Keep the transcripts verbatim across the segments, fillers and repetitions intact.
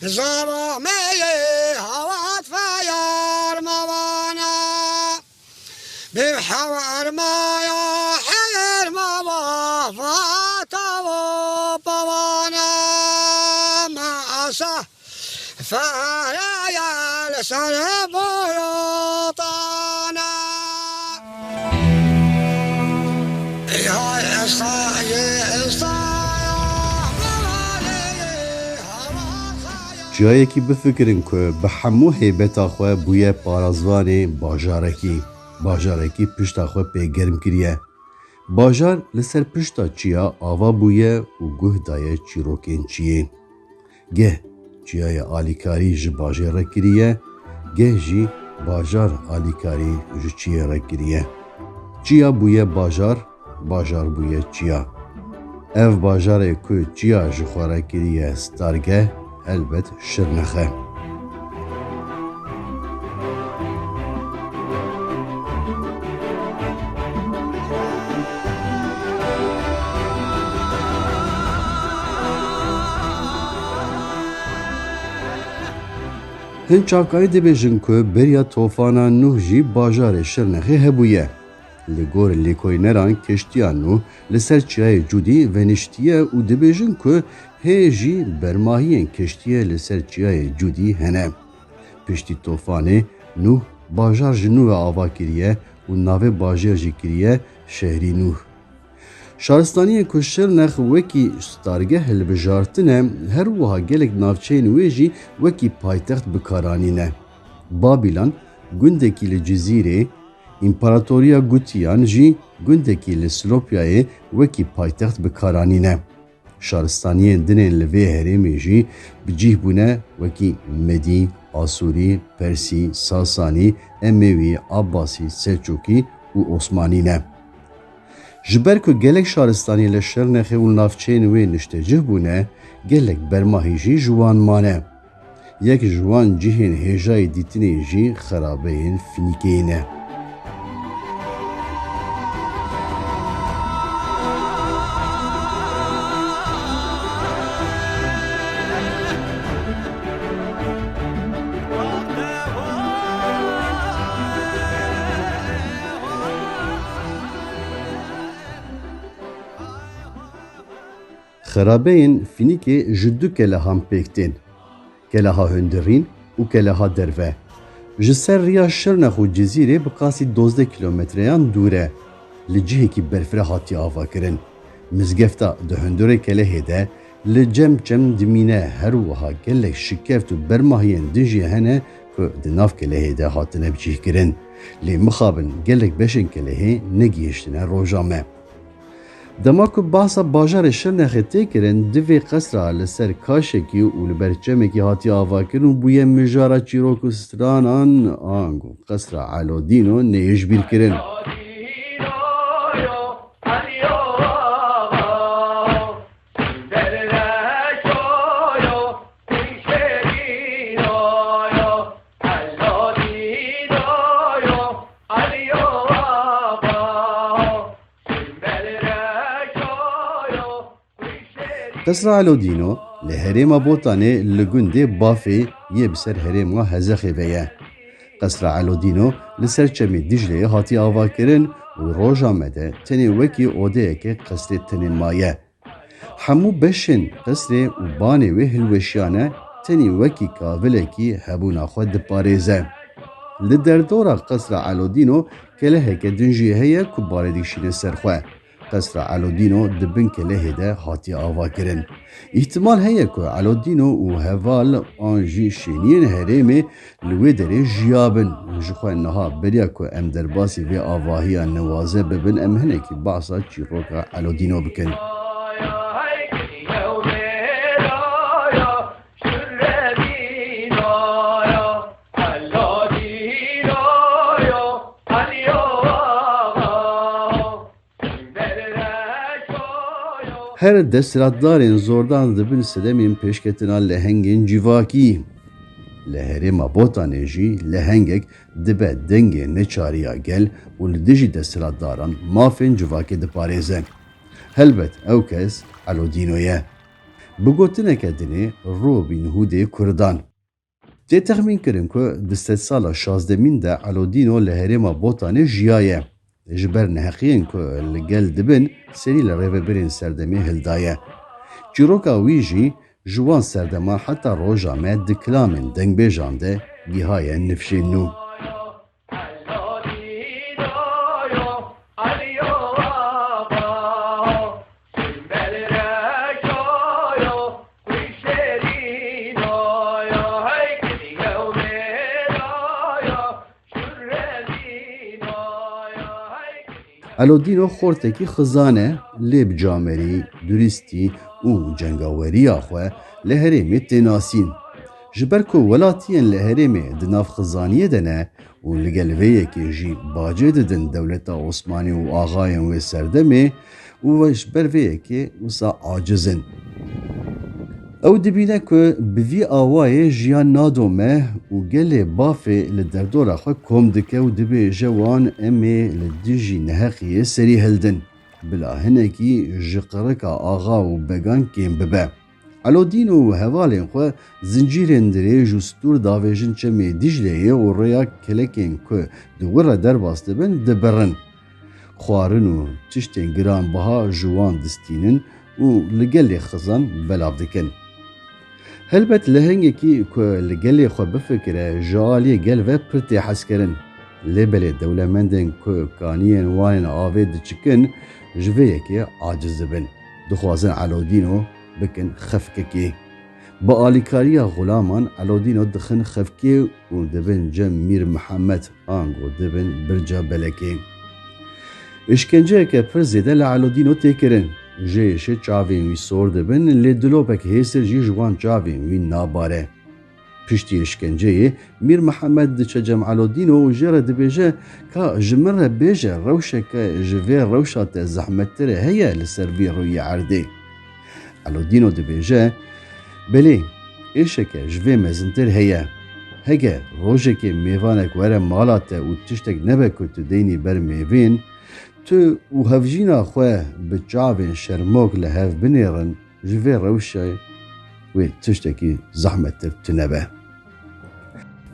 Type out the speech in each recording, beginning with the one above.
Zava me yê hawat feyar me wana. Bi hawar me ya heyr me wa fata wo pawana. Me asa fare ya li ser boyotana. Ya esa, ya esa, ya. Çiyayekî bifikirin ku bi hemû heybeta xwe bûye parazvanê bajarekî. Bajarekî pişta xwe pê germ kiriye. Bajar li ser pişta çiya ava bûye û guh daye çîrokên çiyê. Geh çiyayê alîkarî ji bajêr re kiriye, geh jî bajar alîkarî ji çiyê re kiriye. Çiya bûye bajar, bajar bûye çiya. Ev bajarê ku çiya ji xwe re kiriye stargeh, helbet Şirnex e. Hin çavkanî dibêjin ku beriya tofana Nuh jî bajarê Şirnexê hebûye. Li gor lêkolîneran keştiya Nuh li ser çiyayê Cûdî veniştiye û dibêjin ku hê jî bermahiyên keştiyê li ser çiyayê Cûdî hene. Piştî tofanê Nuh bajar ji nû ve ava kiriye û navê bajêr jî kiriye Şehrî Nuh. Şaristaniyên ku Şirnex wekî stargeh hilbijartine, her wiha gelek navçeyên wê jî wekî paytext bi kar anîne. Babîlan gundekî li Cizîrê, Împaratoriya Gutiyan jî gundekî li Silopyayê wekî paytext bi kar anîne. Şaristaniyên din ên li vê herêmê jî bi cih bûne, wekî Medî, Asûrî, Persî, Sasanî, Emewî, Abbasî, Selçûkî û Osmanî ne. Ji ber ku gelek şaristaniyên li Şirnexê û navçeyên wê niştecih bûne, gelek bermahî jî ji wan mane. Yek ji wan cihên hêjayî dîtinê jî xerabeyên Fînîkeyê ne. Xerabeyên Fînîkê ji du kelehan pêk tên. Keleha hundirîn û keleha derve. Ji ser riya Şirnex û Cizîrê bi qasî dozdeh kîlometreyan dûr e. Li cihekî berfireh hatiye avakirin. Mizgefta di hundirê kelehê de li cem çem dimîne, her wiha gelek şikeft û bermahiyên din jî hene ku di nav kelehê de hatine bicihkirin. Lê mixabin gelek beşên kelehê negihiştine roja me. Dema ku behsa bajarê Şirnexê tê kirin, divê qesra li ser kaşekî û li ber çemekî hatiye avakirin û bûye mijara çîrok û stranan, ango qesra Elodîno neyê ji bîr kirin. Qesra Elodîno li herêma Botanê li gundê Bafê yê bi ser herêma Hezexê ve ye. Qesra Elodîno li ser çemê Dîcleyê hatiye avakirin û roja me de tenê wekî odeyeke qesrê tenê maye. Hemû beşên qesrê û banê wê hilweşiyane, tenê wekî kavilekî hebûna xwe diparêze. Li derdora qesra Elodîno keleheke din jî heye ku barê dikişîne ser xwe. Qesra Elodîno di bin kelehê de hatiye avakirin. Îhtimal heye ku Elodîno û heval an jî şêniyên herêmê li wê derê jiyabin. Ji xwe niha beriya ku em derbasî vê avahiya newaze bibin, em hinekî behsa çîroka Elodîno bikin. Her desthilatdarên zordan dibin sedemên pêşketina lehengên civakî. Li herêma Botanê jî lehengek dibe dengê neçariya gel û li dijî desthilatdaran mafên civakê diparêze. Helbet ew kes Elodîno ye. Bi gotineke dinê Robin Hoodê Kurdan. Tê texmîn kirin ku di sedsala şazdemîn de Elodîno li herêma Botanê jiyaye. Ji ber neheqiyên ku li gel dibin, serî li rêvebirên serdemê hildaye. Çîroka wî jî ji wan serdeman heta roja me di kilamên dengbêjan de gihaye nifşên nû. Elodîno xortekî xizan e, lê bi camerî, durîstî û cengaweriya xwe li herêmê tê nasîn. Ji ber ku welatiyên li herêmê di nav xizaniyê de ne û li gel vê yekê jî bacê didin dewleta Osmanî û axayên wê serdemê û ji ber vê yekê wisa aciz in. Ew dibîne ku bi vî awayê jiyan nadome û gelê bafê li derdora xwe kom dike û dibêje wan, em ê li dijî neheqiyê serî hildin. Bila hinekî ji qirika axa û began kêm bibe. Elodîno û hevalên xwe zincîrên dirêj û stûr davêjin çemê Dîcleyê û rêya kelekên ku di wir re derbas dibin, dibirin. Xwarin û tiştên giranbiha ji wan distînin û li gelê xizan belav dikin. Helbet lehengekî ku li gelê xwe bifikire, ji aliyê gel ve pir tê hezkirin. Lê belê dewlemendên ku kaniyên wan ên avê diçikin, ji vê yekê aciz dibin. Dixwazin Elodîno bikin xefkekê. Bi alîkariya xulaman Elodîno dixin xefkê û dibin cem Mîr Mihemed, ango dibin birca belekê. Îşkenceyeke pir zêde li Elodîno tê kirin. Ji êşê çavên wî sor dibin, lê dilopek hêsir jî ji wan çavên wî nabare. Piştî îşkenceyê Mîr Mihemed diçe cem Elodîno û jê re dibêje, ka ji min re bêje rewşeke ji vê rewşa te zehmettir heye li ser vî rûyê erdê? Elodîno dibêje, belê, êşeke ji vê mezintir heye. Hege rojekê mêvanek were mala te û tiştek nebe ku tu deynî ber mêvên, tu û hevjîna xwe bi çavên şermok li hev binêrin, ji vê rewşê wê tiştekî zehmettir tune be.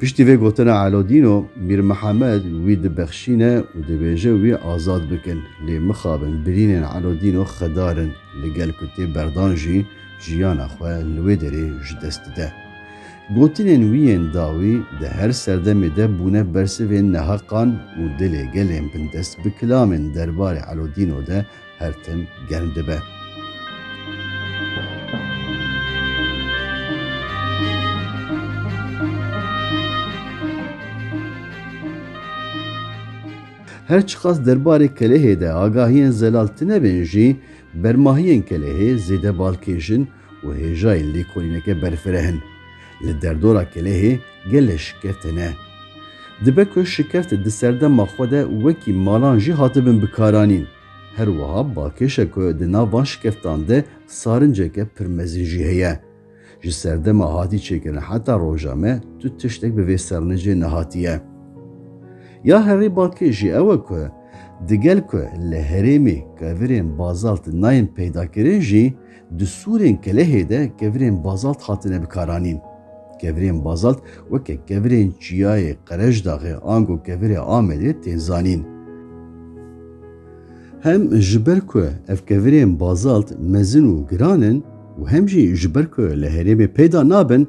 Piştî vê gotina Elodîno, Mîr Mihemed wî dibexşîne û dibêje wî azad bikin. Lê mixabin birînên Elodîno xedar in, li gel ku tê berdan jî jiyana xwe li wê derê ji dest dide. Gotinên wî yên dawî di her serdemê de bûne bersivên neheqan û dilê gelên bindest bi kilamên derbarê Elodîno de her tim germ dibe. Her çiqas derbarê Kelehê de agahiyên zelal tune bên jî, bermahiyên Kelehê zêde balkêş in û hêjayên lêkolîneke berfireh in. Li derdora Kelehê gelek şikeft hene. Dibe ku şikeft di serdema xwe de wekî malan jî hatibin bikaranîn. Her wiha balkêş e ku di nav van şikeftan de sarinceke pir mezin jî heye. Ji serdema hatî çêkirin heta roja me tu tiştek bi vê sernicê nehatiye. Ya herî balkêş jî ew e ku digel ku li herêmê kevirên bazalt nayên peydakirin jî, di sûrên Kelehê de kevirên bazalt hatine bikaranîn. Kevirên bazalt weke kevirên Çiyayê Qerejdaxê ango kevirê Amedê tên zanîn. Hem ji ber ku ev kevirên bazalt mezin û giran in û hem jî ji ber ku li herêmê peyda nabin,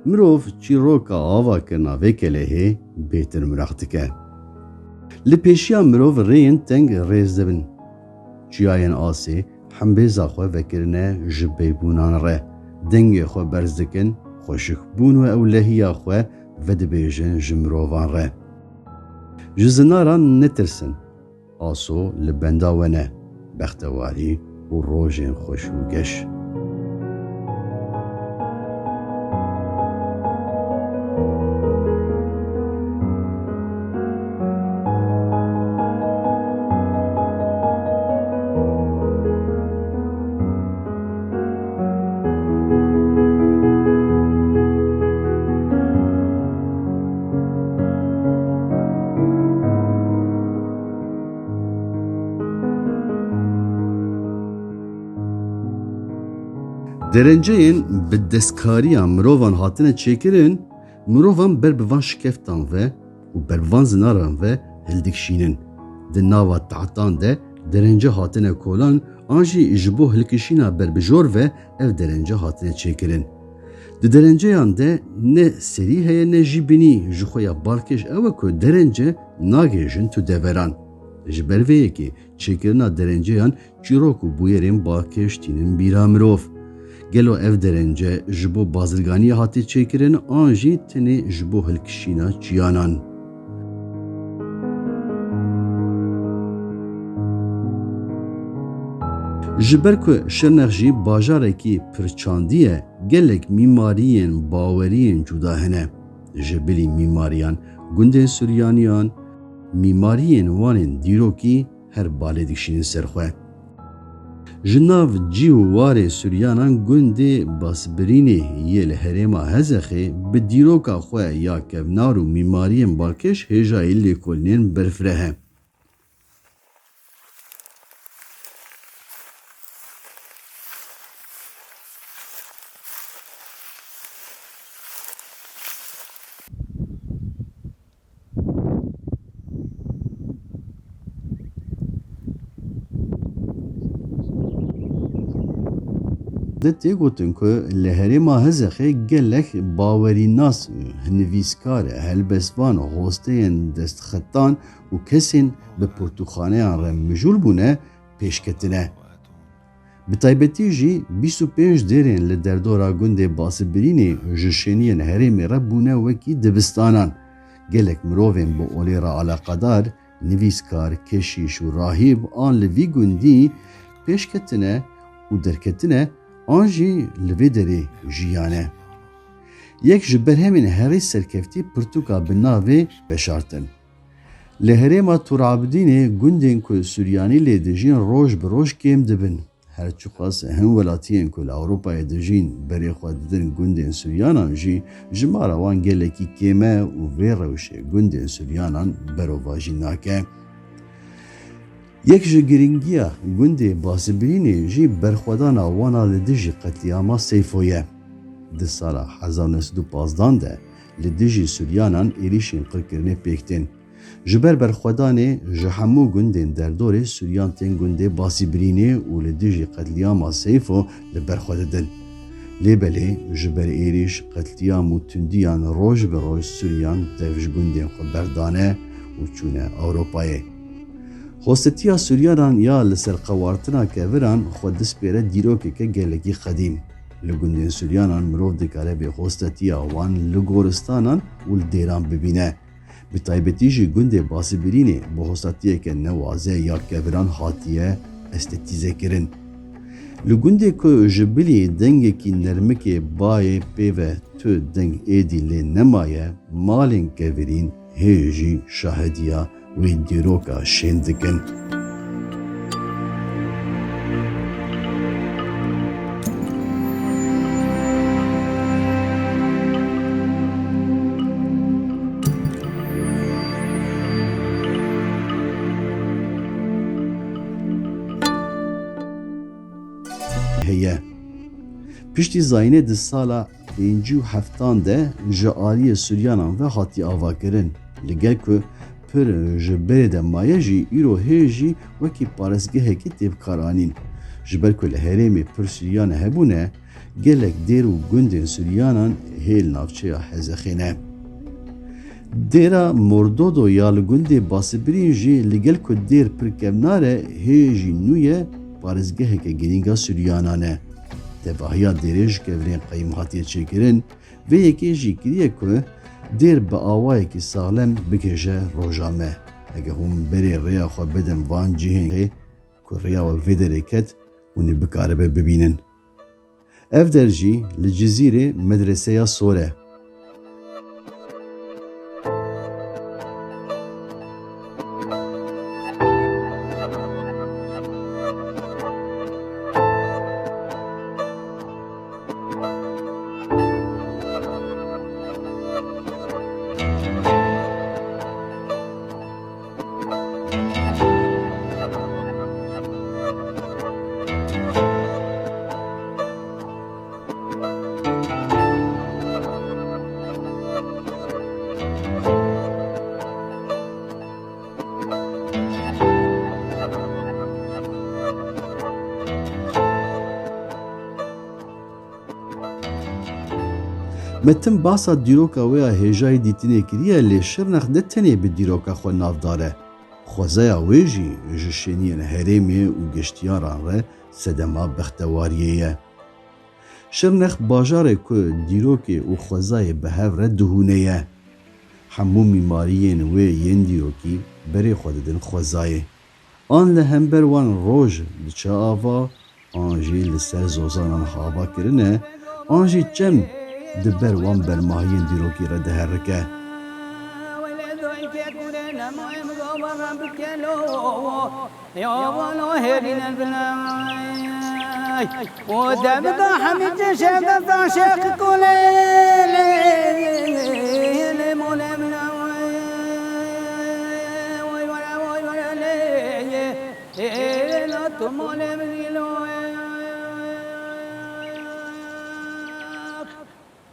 mirov çîroka avakirina vê kelehê bêtir miraq dike. Li pêşiya mirov rêyên teng rêz dibin. Çiyayên asê hembêza xwe vekirine ji beybûnan re. Dengê xwe berz dikin, xweşikbûn û ewlehiya xwe vedibêjin ji mirovan re. Ji zinaran netirsin. Aso li benda we ne. Bextewarî û rojên xweş û geş. Derenceyên bi destkariya mirovan hatine çêkirin, mirovan ber bi van şikeftan ve û ber bi van zinaran ve hildikişînin. Di nava tehtan de derence hatine kolan an jî ji bo hilkişîna berbijor ve ev derence hatine çêkirin. Di derenceyan de ne serî heye ne jî binî, ji xwe ya balkêş ew e ku derence nagihêjin tu deveran. Ji ber vê yekê çêkirina derenceyan çîrok û bûyerên balkêş tînin bîra mirov. Gelo ev derence ji bo bazirganiyê hate çêkirin an jî tenê ji bo hilkişîna çiyanan? Ji ber ku Şirnex jî bajarekî pirçandî ye, gelek mîmariyên baweriyên cuda hene. Ji bilî mîmariyan gundên Suryaniyan, mîmariyên wan ên dîrokî her balê dikişînin ser xwe. Ji nav cî û warê Suryanan gundê Basbirînê yê li herêma Hezexê bi dîroka xwe ya kevnar û mîmariyên balkêş hêjayî lêkolînên berfireh e. Di tê gotin ku li herêma Hezexê gelek bawerînas, nivîskar, helbestvan, hosteyên destxetan û kesên bi pirtûkxaneyan re mijûl bûne, pêş ketine. Bi taybetî jî bîst û pênc dêrên li derdora gundê Basibirînê ji şêniyên herêmê re bûne wekî dibistanan. Gelek mirovên bi olê re eleqedar, nivîskar, keşîş û rahîb an li vî gundî pêş ketine û derketine an jî li vê derê jiyane. Yek ji berhemên herî serkeftî pirtûka bi navê Veşartin. Li herêma Tur Abdînê gundên ku Suryanî lê dijîn roj bi roj kêm dibin. Her çiqas hin welatiyên ku li Ewropayê dijîn berê xwe didin gundên Suryanan jî, jimara wan gelekî kêm e û vê rewşê gundên Suryanan berovajî nake. Yek ji girîngiya gundê Basibirînê jî berxwedana wan a li dijî qetlîama Seyfo ye. Di sala hezar neh sed û pazdan de li dijî Suryanan êrîşên qirkirinê pêk tên. Ji ber berxwedanê ji hemû gundên derdorê Suryan tên gundê Basîbirînê û li dijî qetlîama Seyfo li ber xwe didin. Lê belê ji ber êrîş, qetlîam û tundiyan roj bi roj Suryan dev ji gundên xwe berdane û çûne Ewropayê. Hostetiya Suryanan ya li ser qewartina keviran xwe dispêre dîrokeke gelekî qedîm. Li gundên Suryanan mirov dikare vê hostetiya wan li goristanan û li dêran bibîne. Bi taybetî jî gundê Basibirînê bi hostatiyeke newaze ya keviran hatiye estetîzekirin. Li gundê ku ji bilî dengekî nermikê bayê pê ve tu deng êdî lê nemaye, malên kevirîn hê jî şahediya wê dîroka şên dikin. Heye. Piştî zayînê di sala pêncî û heftan de ji aliyê Suryanan ve hatiye avakirin. Li gel ku pir ji berê de maye jî îro hê jî wekî parêzgehekî tê bikaranîn. Ji ber ku li herêmê pir Suryan hebûne, gelek dêr û gundên Suryanan hê li navçeya Hezexê ne. Dêra Mordodo ya li gundê Basibirîn jî li gel ku dêr pir kevnar e, hê jî nû ye, parêzgeheke girîng a Suryanan e. Tevahiya dêrê ji kevirên qeyim hatiye çêkirin, vê yekê jî kiriye ku dêr bi awayekî saxlem bigihêje roja me. Heke hûn berê rêya xwe bidin van cihên ku rêya we vê derê ket, hûn ê bikaribe bibînin. Ev der jî li Cizîrê medreseya sor e. Me tim behsa dîroka wê ya hêjayî dîtinê kiriye, lê Şirnex ne tenê bi dîroka xwe navdar e. Xwezaya wê jî ji şêniyên herêmê û geştiyaran re sedema bextewariyê ye. Şirnex bajarê ku dîrokê û xwezayê bi hev re dihûne ye. Hemû mîmariyên wê yên dîrokî berê xwe didin xwezayê. An li hember wan roj diçe ava, an jî li ser zozanan hava kirine, an jî çem di ber wan bermahiyên dîrokî re diherike.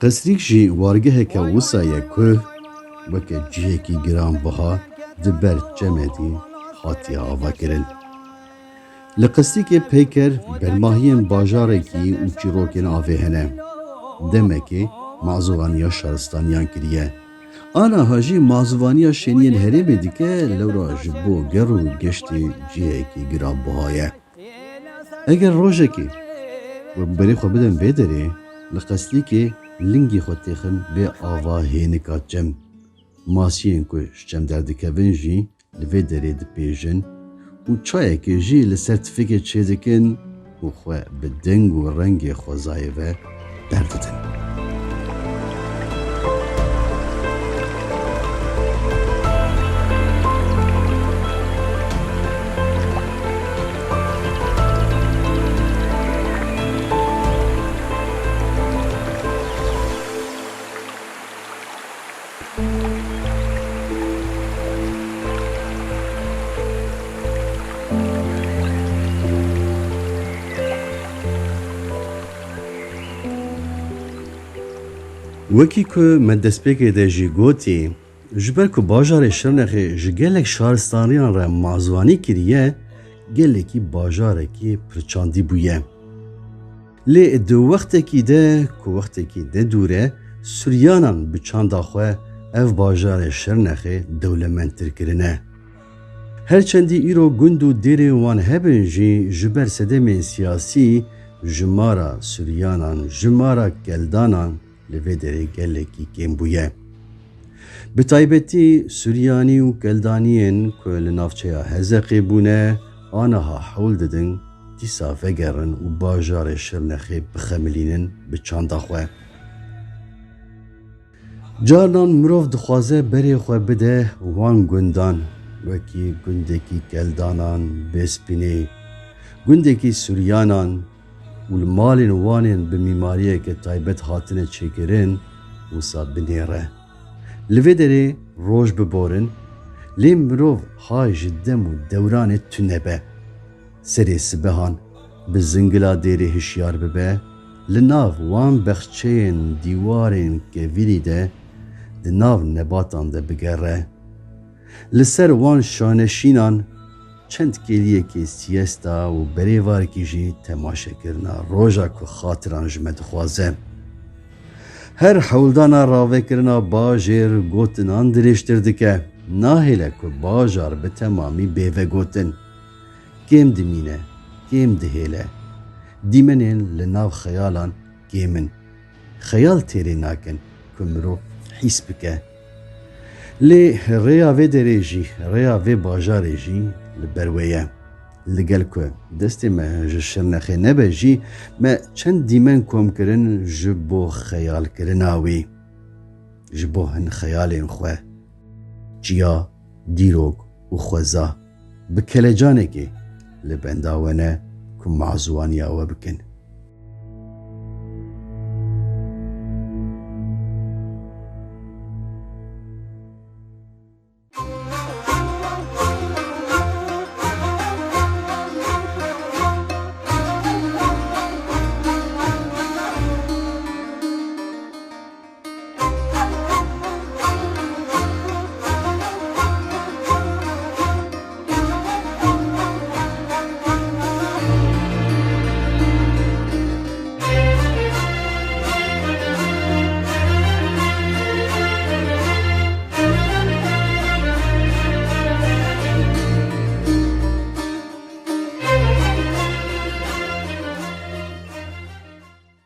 Qesrîk jî wargeheke wisa ye ku weke cihekî giranbiha di ber çemedî hatiye avakirin. Li Qesrîkê peyker bermahiyên bajarekî û çîrokên avê hene. Demekê mazûvaniya şaristaniyan kiriye. Aniha jî mazûvaniya şêniyên herêmê dike, lewra ji bo ger û geştê cihekî giranbiha ye. Eger rojekê we berê xwe bidin vê derê, li Qesrîkê lingî xwe têxin vê ava hênika çem. Masiyên ku ji çem derdikevin jî li vê derê dipêjin û çayekê jî li ser tifikê çêdikin û xwe bi deng û rengê xwezayê ve derdidin. Wekî ku me destpêkê de jî gotî, ji ber ku bajarê Şirnexê ji gelek şaristaniyan re mazvanî kiriye, gelekî bajarekî pirçandî bûye. Lê di wextekî de ku wextekî ne dûr e, Suryanan bi çanda xwe ev bajarê Şirnexê dewlemendtir kirine. Her çendî îro gund û dêrên wan hebin jî, ji ber sedemên siyasî jimara Suryanan, jimara Keldanan li vê derê gelekî kêm bûye. Bi taybetî Suryanî û Keldaniyên ku li navçeya Hezeqê bûne, aniha hewl didin dîsa vegerin û bajarê Şirnexê bixemilînin bi çanda xwe. Carinan mirov dixwaze berê xwe bide wan gundan, wekî gundekî Keldanan, Bêspînê, gundekî Suryanan û li malên wan ên bi mîmariyeke taybet hatine çêkirin, wisa binêre. Li vê derê roj biborin, lê mirov hay ji dem û dewranê tune be. Serê sibehan bi zingila dêrê hişyar bibe, li nav wan bexçeyên dîwarên kevirî de di nav nebatan de bigere. Li ser wan şaneşînan çend kêliyekê siyesta û berêvarekî jî temaşekirina roja ku xatiran ji me dixwaze. Her hewldana ravekirina bajêr gotinan dirêjtir dike. Nahêle ku bajar bi temamî bê vegotin. Kêm dimîne, kêm dihêle. Dîmenên li nav xeyalan kêm in. Xeyal têrê nakin ku mirov hîs bike. Lê rêya vê derê jî, rêya vê bajarê jî li ber wê ye. Li gel ku destê me ji Şirnexê nebe jî, me çend dîmen kom kirin ji bo xeyalkirina wî. Ji bo hin xeyalên xwe, çiya, dîrok û xweza bi kelecanekê li benda we ne ku mazûwaniya we bikin.